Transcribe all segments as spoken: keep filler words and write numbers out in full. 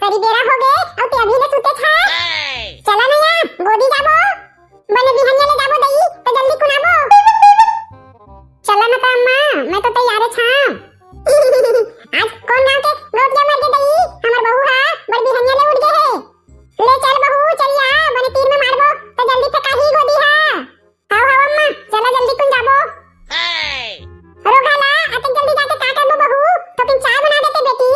अरे बेरा हो गे, अउ ते अभी ले सुते छा। चला ना या, गोदी जाबो। बने बिहनिया ले जाबो दई, त जल्दी कुन आबो। चला ना त अम्मा, मैं तो तैयार छा। आज कोन गांव के गौटिया मर गे दई, हमर बहू हा बड़ बिहनिया ले उठ गे हे। ले चल बहू, चल या, बने तीर में मारबो, त जल्दी फेंकाही गोदी हा। हाव, हाव अम्मा, चला जल्दी कुन जाबो। रोगहा ला, अतेक जल्दी जाके का करबो बहू? थोकिन चाय बना देते बेटी।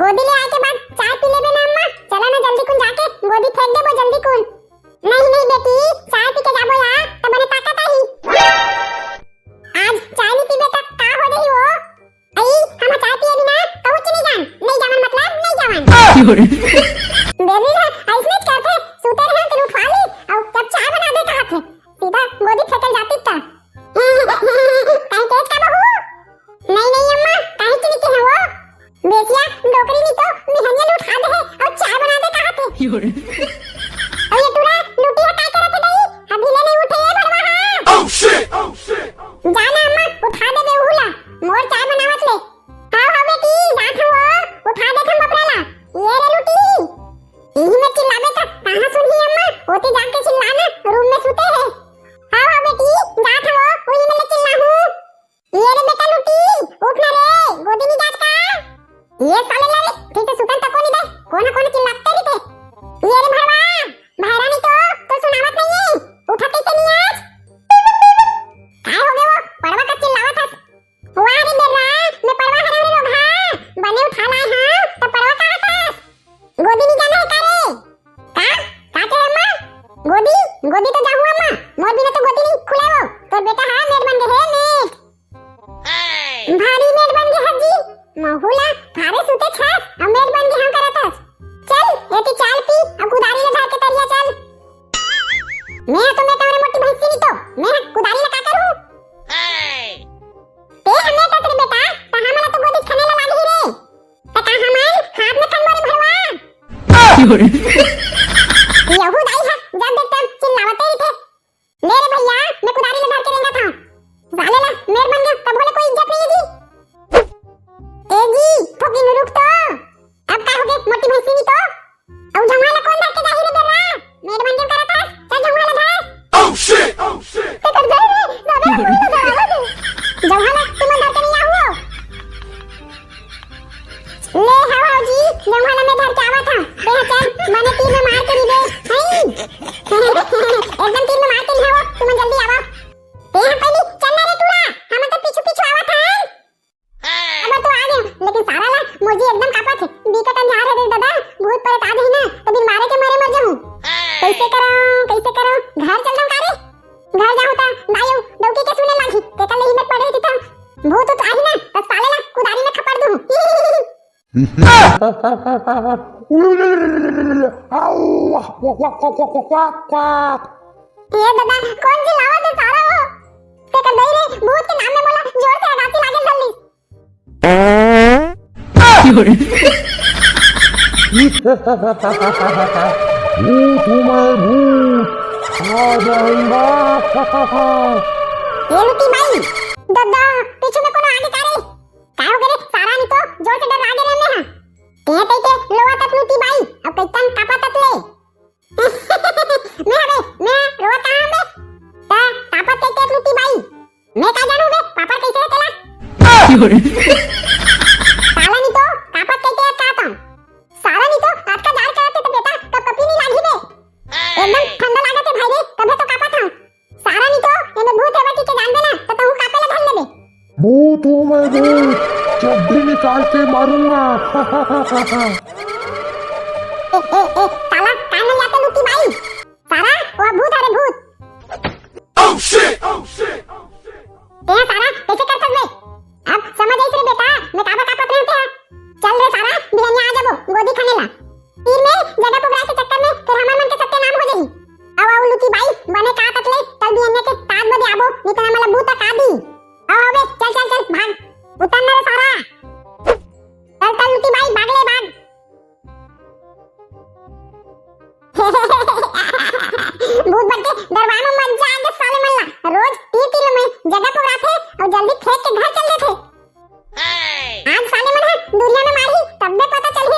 गोदी ले आए के बाद चाय पी लेबे ना अम्मा। चला ना जल्दी कुन जाके गोदी फेंक देबो जल्दी कुन। नहीं, नहीं बेटी, चाय पी के जाबो या, त बने ताकत आही। आज चाय नहीं पीबे त का हो जाही वो? अई, हम चाय पिए बिना कहूँ नहीं जान, नहीं जावन मतलब नहीं जावन। बेबी ना, अइसने करथे, सुते रहे तेन उठा ली, अउ जब चाय बना दे कहत हे, सीधा गोदी फेंकल जाती त। काहे तेज का बहू? नहीं, नहीं अम्मा, काहे चली के है वो? बेसिया, डोकरी नहीं तो बिहनिया ले उठा दे है, अउ चाय बना दे कहत हे। अउ ये टूरा लूटी हटा के रख दई, अभी ले नहीं उठे ये भड़वा हा। Oh shit! Oh shit! जाना अम्मा, उठा दे बेहू ला, मोर चाय बनावत ले। हाव, हाव बेटी, जात हूँ वो, उठा दे थम बपरा ला। ये रे लूटी, इही में चिल्लाबे त कहाँ सुनही अम्मा, ओती जाके चिल्ला ना, रूम में सुते है। हाव, हाव बेटी, जात हूँ वो, उही में ले चिल्ला हूँ। ये रे बेटा लूटी, उठ ना रे, गोदी नहीं जात का? ये साले ला रे, ठीक से सुतन तको नहीं दे, कोन कोन चिल्लाते नहीं थे। ये रे भड़वा, भैरा नहीं तो, तो सुनावत नहीं है, उठा कैसे नहीं आज? काय हो गए वो, पड़वा का चिल्लावत हस? वाह रे बेर्रा, मैं पड़वा हरे रे रोगहा, बने उठा लाए हाँ, तो पड़वा का हस? गोदी नहीं जाना है का रे? का? का कहे अम्मा? गोदी, गोदी तो जाहूँ अम्मा, मोर बिना तो गोदी नहीं खुले वो, तोर बेटा हा मेड बन गए है मेड। भारी मेड बन गे हस जी, महू ला थारे सुते छस, अउ मेड बन गे हंव करत हस। चल, एती चाल पी, अउ कुदारी ला धर के तरिया चल। मैं तो मैं तोरे मोटी भैंसी नहीं तो, मैं कुदारी ला का करूँ? ते हमें तो तेरे बेटा, त हमला तो गोदी खने ला लागी रे। त का हमन हाथ में खन मोरे भरवा? यहू दाई है, जब देख तब चिल्लावते ही थे। ले रे भैया, मैं कुदारी ले धर के रेंगत हूँ। साले ला मेड़ बन गया, तब बोले कोई इज्जत नहीं है जी। ए जी, थोकिन रुक तो। अब का हो गए, मोटी भैंसी नहीं तो। अब झंगवा ला कौन धर के जाही रे बेरा? मेड़ बन गया करत है, चल झंगवा ला धर। Oh shit! Oh shit! ते कर दे रे, दादा, झंगवा ला धर, आवा दे। झंगवा ला तुम धर के नहीं आओ। ले हव, हव जी, जम्हा ल मैं धर के आवत हंव। तें ह चल, बने तीर में मार के रिबे। हई। एकदम तीर में मार के रिहा वो, तुमन जल्दी आवा। तें ह पहिली चल ना रे टूरा, हमन तो पीछू पीछू आवत हन। अब तो आ गए, लेकिन सारा ला मोर जी एकदम कापत हे। बिकट अंधार हे रे दादा, भूत प्रेत आ जाही ना, तो बिन मारे के मरे मर जाहूं। कैसे करंव, कैसे करंव, घर चल जाऊं का रे? घर जाहूं त दाई अउ डौकी के सुने लागही, तेकर ले ही मत पड़े रहिथंव। भूत उत आही ना, त साले ला कुदारी में खपड़ दूं। ए दादा, कोन चिल्लावत हे सारा वो? तेकर दई रे, भूत के नाम में मोला जोर से अगासी लागे धर लिस। भूत हूँ मैं, भूत। आ जाऊंगा। ए लुटी बाई, दद्दा, पीछू में कोनो आगे का रे? काय हो गे रे? सारा नी तो जोर से डर्रा गे रे मैं हा। तें तइके लोवा तत लुटी बाई, अब कइतन कापा तत ले। मैं हवे, मैं रोवत कहाँ हूँ बे? ता कापत कइके लुटी बाई। मैं का जानू बे, पापड़ कैसे है तेला? साला नी तो, कापत कइके है का तम? साला नी तो, आज का जाड़ करत हे तो बेटा, कब कपी नहीं लागी बे। एकदम ठंडा लागत हे भाई रे, तभे तो कापत हूँ। सारा नी तो, एमे भूत हे बटी के जानबे ना, तो तहूँ कापे ला धर लेबे। भूत हूँ मैं भूत, चड्डी निकाल के मारूंगा। ए, ए, ए, साला, कान में जाके लुटी बाई। सारा, वो भूत हरे भूत। Oh shit! Oh shit! तें सारा, कैसे करथस बे? अब समझ आइस रे बेटा, मैं काबर कापत रहेंव तें हा। चल रे सारा, बिहनिया आ जाबो, गोदी खने ला। तीर में जगह पुगरा के चक्कर में फेर हमर मन के सत्यानाम हो जाही। अउ, अउ लुकी बाई, बने का तत ले, कल बिहनिया के ताज बदे आबो, नी त हमन ला भूत का दी। अउ, अउ बे, चल, चल, चल, भाग। उतर ना रे सारा। चल, चल लुकी बाई, भाग ले, भाग। भूत बन के दरबार में मजा आ गे साले मन ला। रोज तीर तीर में जगह पकड़ाथे अउ जल्दी फेंक के घर चल देथे। आज साले मन ह दुरिहा में मारही, तब्बे पता चलही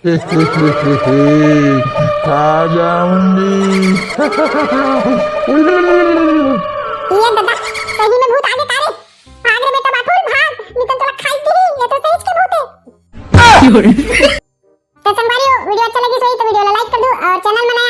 खा जाऊंगी। ये दादा, सही में भूत आगे का रे? भाग रे बेटा बाटुल, भाग, नहीं तो तोला खाई दी, ये तो सही के भूत है। तो संगवारी हो, वीडियो अच्छा लगी सही तो वीडियो ला लाइक कर दो और चैनल में